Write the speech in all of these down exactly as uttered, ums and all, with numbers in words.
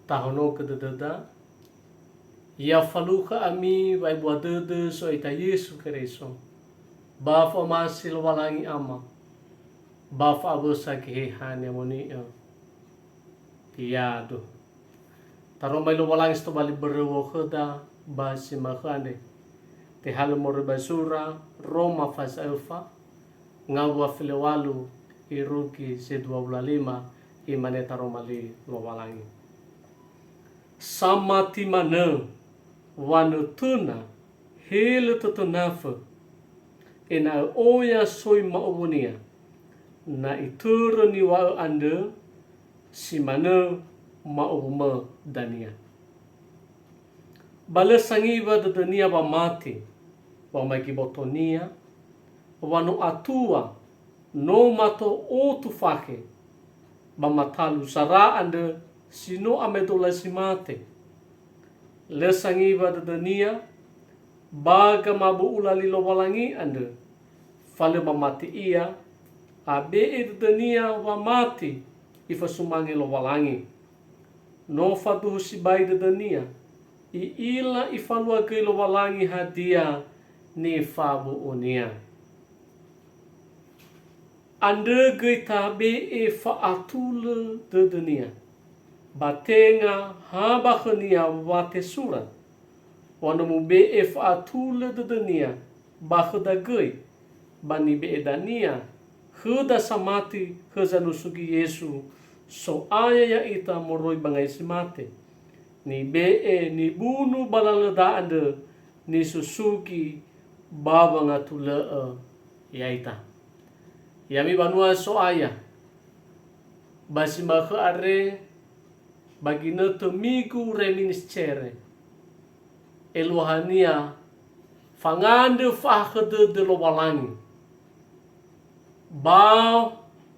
Tahonogö dödöda, ya falukha ami wa'ebua dödö Zo'aya ita Yesu Keriso, ba fa'omasi Lowalangi Ama, ba fa'awösa Geheha Ni'amoni'ö. Yadu. Taroma li Lowalangi si tobali börö khöda ba zi ma'ökhö andre. Tehalö moroi ba zura Roma faza öfa, ngawua felew̃alu irugi zi dua wulu a lima, imane taroma li Lowalangi. Samati manö wanötöna he lö tötönafö, ena'ö oya soi ma'owönia, na itörö niŵa'ö andrö, si manö ma'owömö dania. Ba lö sangiwa dödönia wamati, wamaigi botonia, wa no atua, no mato otu fakhe, ba matalu zara andrö si no amedola zi mate. Lö sangiwa dödönia ba gamabu'ula li Lowalangi andrö, fa lö mamati ia, abe'e dödönia wamati ifasumange Lowalangi. No faduhu sibai dödönia, i'ila ifalua göi Lowalangi hadia nifabu'unia. Andrö göi tabe'e fa'atulö dödönia, ba tenga ha ba khönia wa tesura, wa no mube'e fa'atulö dödönia ba khöda göi, ba nibe'e dania khöda samati khö zanusugi Yesu, So'aya ya'ita moroi ba ngai si mate. Nibe'e nibunu ba lalöda andrö, nisusugi ba wangatulö'ö ya'ita. Ya'ami banua So'aya, ba zi ma'ökhö andre, ba ginötö Minggu Reminiscere, eluahania fangandrö fa'ahakhö dödö Lowalangi, ba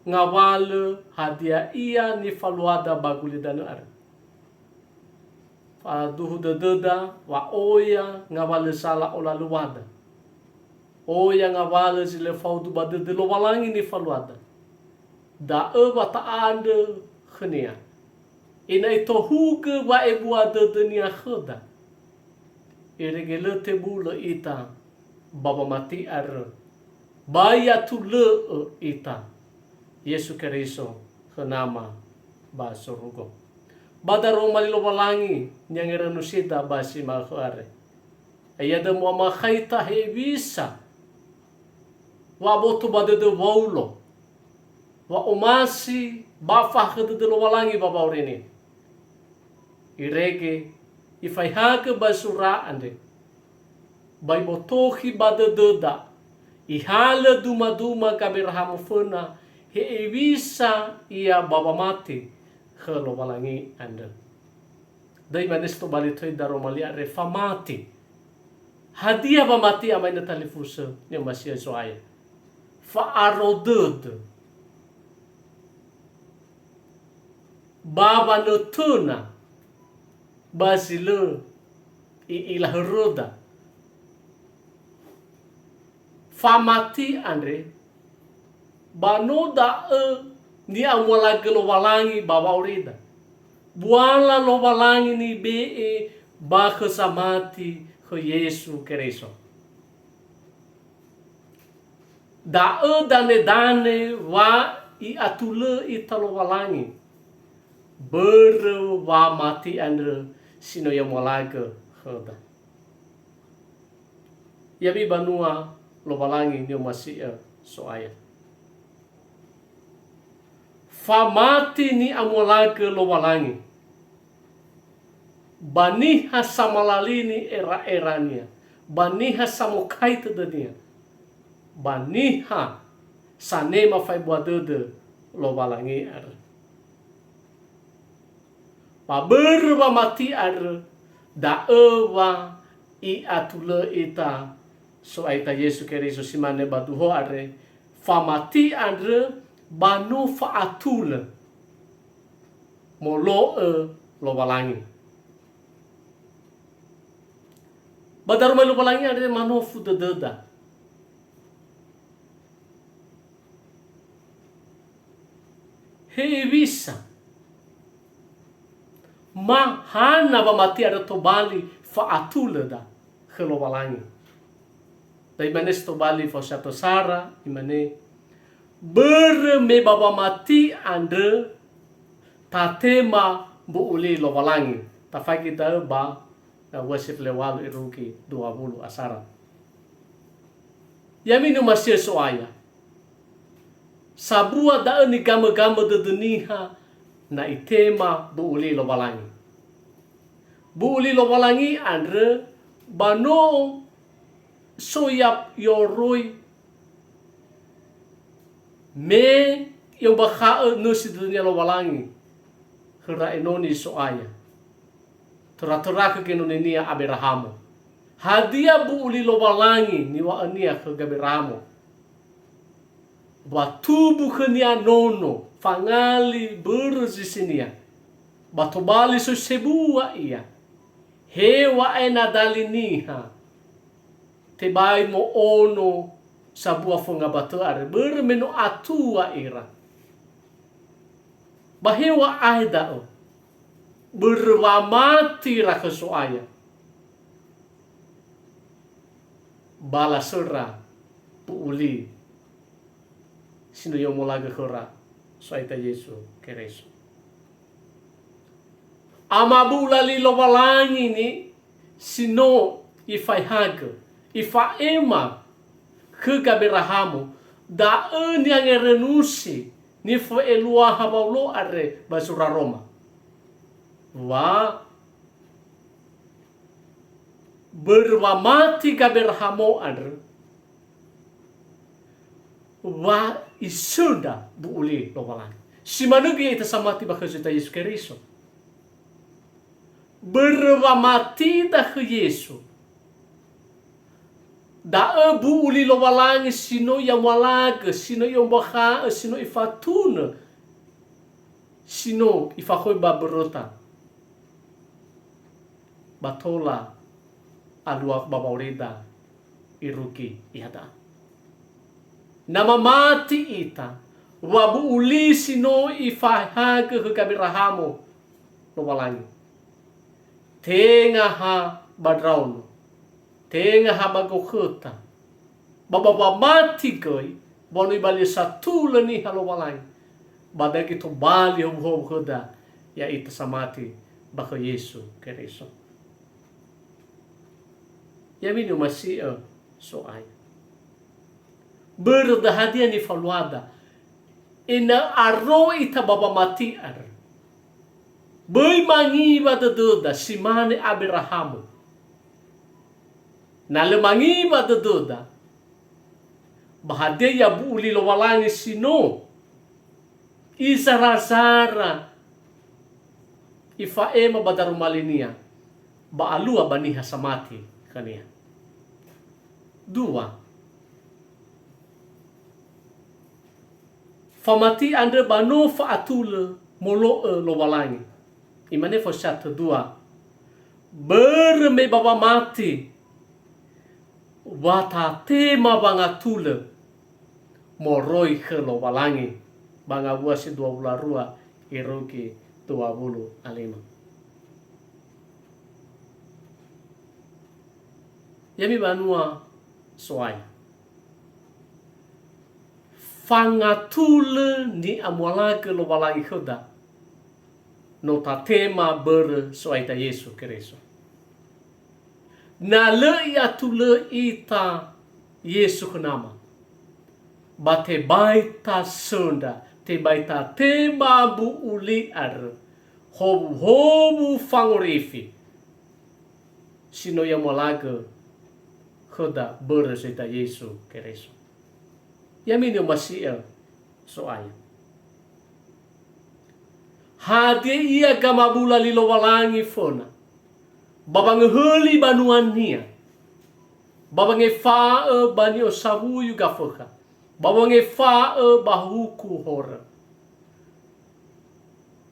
ngawalö hadia ia nifaluada ba gulidanö andre. Faduhu dödöda wa oya ngawalö zala olaluada. Oya ngawalö zi lö faudu ba dödö Lowalangi nifaluada. Da'ö wa ta'andrö khönia, ena'ö itohugö wa'ebua dödönia khöda. Irege lö tebulö ita ba wamati andrö, ba ya'atulö'ö ita Yesu Keriso khö Nama ba zorugo. Ba daroma li Lowalangi ni'angerönusida ba zi ma'ökhö andre. Ya'ia da'ö mu'amakhaita hewisa wa'aboto ba dödö Waulo, wa'omasi ba fa'ahakhö dödö Lowalangi ba wa'aurinia. Irege ifaehagö ba zura andre, ba ibotokhi ba dödöda, ihalö dumaduma Gaberahamo föna, hewisa ia ba wamati khö Lowalangi andrö. Da'ö imane si tobali töi daroma li andre, famati. Hadia wamati ama inö talifusö ni'omasi'ö Zo'aya? Fa'aro dödö. Ba wanötöna ba zi lö i'ila höröda. Famati andre, ba no da'ö ni'amualagö Lowalangi ba wa'aurida. Buala Lowalangi nibe'e ba khö zamati, khö Yesu Keriso. Da'ö danedane wa i'atulö ita Lowalangi, börö wamati andrö si no i'amualagö khöda. Ya'ami banua Lowalangi ni'omasi'ö So'aya. Famati ni'amualagö Lowalangi ba niha samalalini era'erania, ba niha samokai tödönia, ba niha sanema fa'ebua dödö Lowalangi andrö. Ba börö wamati andrö, da'ö wa i'atulö ita So'aya ita Yesu Keriso, si mane ba duho andre, famati andrö ba no fa'atulö molo'ö Lowalangi. Ba daroma li Lowalangi andre manofu dödöda. Hewisa Ma hana wamati andrö tobali fa'atulöda khö Lowalangi. Da imane si tobali faosatö Sara, imane, "Börö me ba wamati andrö tatema mbu'u li Lowalangi." Tafaigi da'ö ba, eh, Wesif Lewalu irugi dua wulu asara. Ya'ami ni'omasi'ö So'aya. Sabua da'ö nigamögamö dödö niha na itema mbu'u li Lowalangi. Mbu'u li Lowalangi andrö ba no so ya-, yoroi me i'ombakha'ö nösi dödönia Lowalangi khöra enoni So'aya. Töra-töra khö genoninia Aberahamo. Hadia mbu'u li Lowalangi niŵa'önia khö Gaberahamo? Wa tumbu khönia nono, fangali börö zisinia. Ba tobali soi sebua ia. Heŵa'ae na dali niha, tebai mo'ono sabua föngabatö andrö, börö me no atua ira. Ba heŵa'ae da'ö, börö wamati ira khö So'aya. Ba lasöra mbu'u li si no i'omolagö khöra So'aita Yesu Keriso. Amabu'ula li Lowalangi ni si no ifaehagö, ifa'ema khö Gaberahamo, da'ö ni'angerenusi nifo'eluaha Waulo andre ba zura Roma. Wa börö wamati Gaberahamo andrö, wa isöndra mbu'u li Lowalangi. Si manö göi ya'ita samati ba khö Zo'ita Yesu Keriso. Börö wamatida khö Yesu, da'ö mbu'u li Lowalangi si no i'amualagö, si no i'ombakha'ö, si no ifatunö, si no ifakhoi ba mböröta. Ba tola alua ba wa'aurida irugi iada'a. Na mamati ita, wa mbu'u li si no ifaehagö khö Gaberahamo Lowalangi. Tenga ha ba ndraono, tenga ha ba gokhöta, ba ba wamati göi, wa no ibali'ö satulö niha Lowalangi, ba da'e göi tobali howuhowu khöda ya'ita samati ba khö Yesu Keriso. Ya'ami ni'omasi'ö So'aya. Börö da hadia nifaluada, ena'ö aro ita ba wamati andrö. Böi mangiwa dödöda si mane Aberahamo. Na lö mangiwa dödöda, ba hadia ia mbu'u li Lowalangi si no izarazara ifa'ema ba daroma linia, ba alua ba niha samati khönia. Dua, famati andrö ba no fa'atulö molo'ö Lowalangi. Imane faosatö dua, börö me ba wamati wa tatema wangatulö moroi khö Lowalangi, ba ngawua si dua wulu a rua irugi dua wulu a lima. Ya'ami banua So'aya. Fangatulö ni'amualagö Lowalangi khöda, no tatema börö So'aita Yesu Keriso. Na lö i'atulö ita Yesu khö Nama, ba tebai tasöndra, tebai tatema mbu'u li andrö, howuhowu fangorifi si no i'amualagö khöda börö So'aita Yesu Keriso. Ya'ami ni'omasi'ö So'aya. Hadia ia gamabula li Lowalangi föna, ba wangöhöli banuania, ba wangefa'ö ba ni'osawuyu Gafökha, ba wangefa'ö ba huku horö,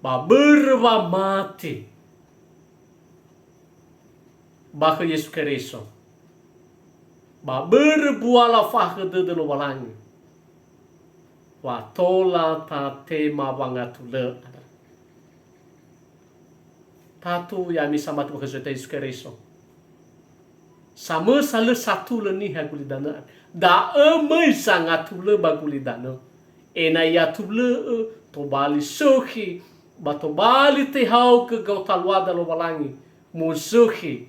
ba börö wamati ba khö Yesu Keriso, ba börö buala fa'ahakhö dödö Lowalangi, wa tola tatema wangatulö andrö. Tatu ya'ami samati ba khö Zo'aya Yesu Keriso. Samösa lö satulö niha gulidanö andre. Da'ö möi sangatulö ba gulidanö. Ena'ö i'atulö'ö, tobali sökhi, ba tobali tehaogö gaotaluada Lowalangi, mozökhi,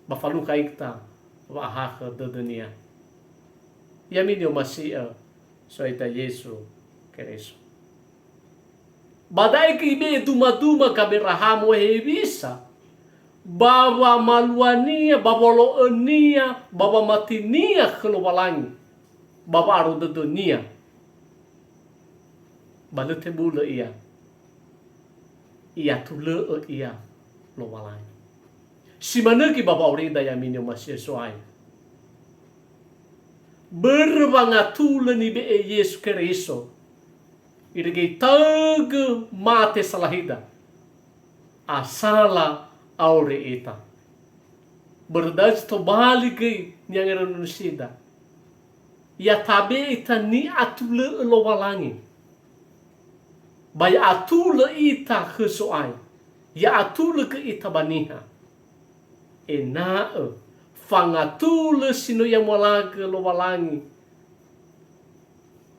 ba falukha ita wa'ahakhö dödönia. Ya'ami ni'omasi'ö Zo'aya Yesu Keriso. Ba da'e göi ibe'e dumaduma Gaberahamo hewisa, ba wamaluania, ba wolo'önia, ba wamatinia khö Lowalangi, ba wa'arodödönia. Ba lö tebulö ia, i'atulö'ö ia Lowalangi. Si manö göi ba wa'aurida ya'ami ni'omasi'ö Zo'aya. Börö wangatulö nibe'e Yesu Keriso, irege itaögö mate salahida, asala auri ita. Börö da'ö zi tobali göi ni'angerönusida. Ya tabe'e ita ni'atulö'ö Lowalangi. Ba ya'atulö ita khö Zo'aya. Ya'atulö göi ita ba niha. Ena'ö fangatulö si no i'amualagö Lowalangi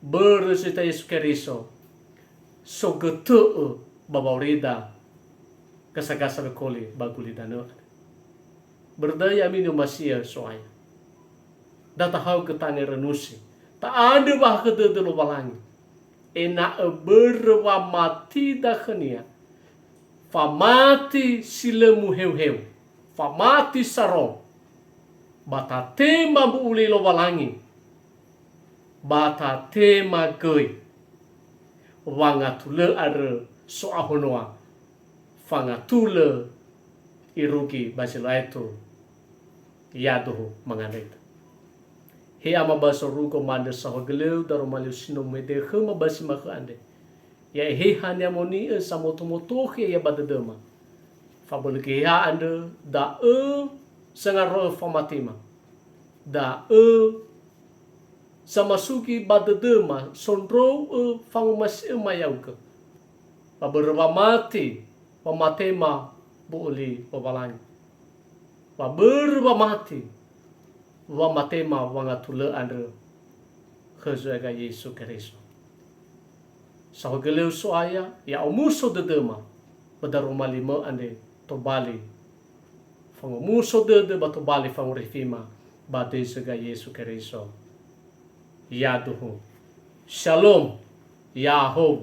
börö Zo'aya Yesu Keriso, sogötö'ö ba wa'aurida gasa-gasa wekoli ba gulidanö andre. Börö da'ö ya'ami ni'omasi'ö Zo'aya. Da tahaogö tangerönusi, ta'andrö wa'ahakhö dödö Lowalangi, ena'ö börö wamatida khönia, famati si lö muheu-heu, famati sarong, ba tatema mbu'u li Lowalangi, ba tatema göi wangatulö andrö so'ahonoa, fangatulö irugi ba zi lö aetu, yaduhu mangandröita. He Ama ba zorugo, ma'andrö saohagölö-U daroma li-U si no muhede khöma ba zi ma'ökhö andre. Ya Eheha ni'amoni'ö, samoto-motokhi ia ba dödöma. Fabölö Geheha andrö, da'ö sangaro'ö famatema. Da'ö zamasugi ba dödöma, sondrou'ö fangomasi'öma ya'ugö. Ba börö wamati, wamatema mbu'u li Lowalangi. Ba börö wamati, wamatema wangatulö andrö khö Zo'aya Yesu Keriso. Saohagölö-U Zo'aya, ya'omuso dödöma, ba daroma li-Mö andre tobali fangomuso dödö ba tobali fangorifima ba döi Zo'aya Yesu Keriso. Yaduhu. Shalom. Ya'ahowu.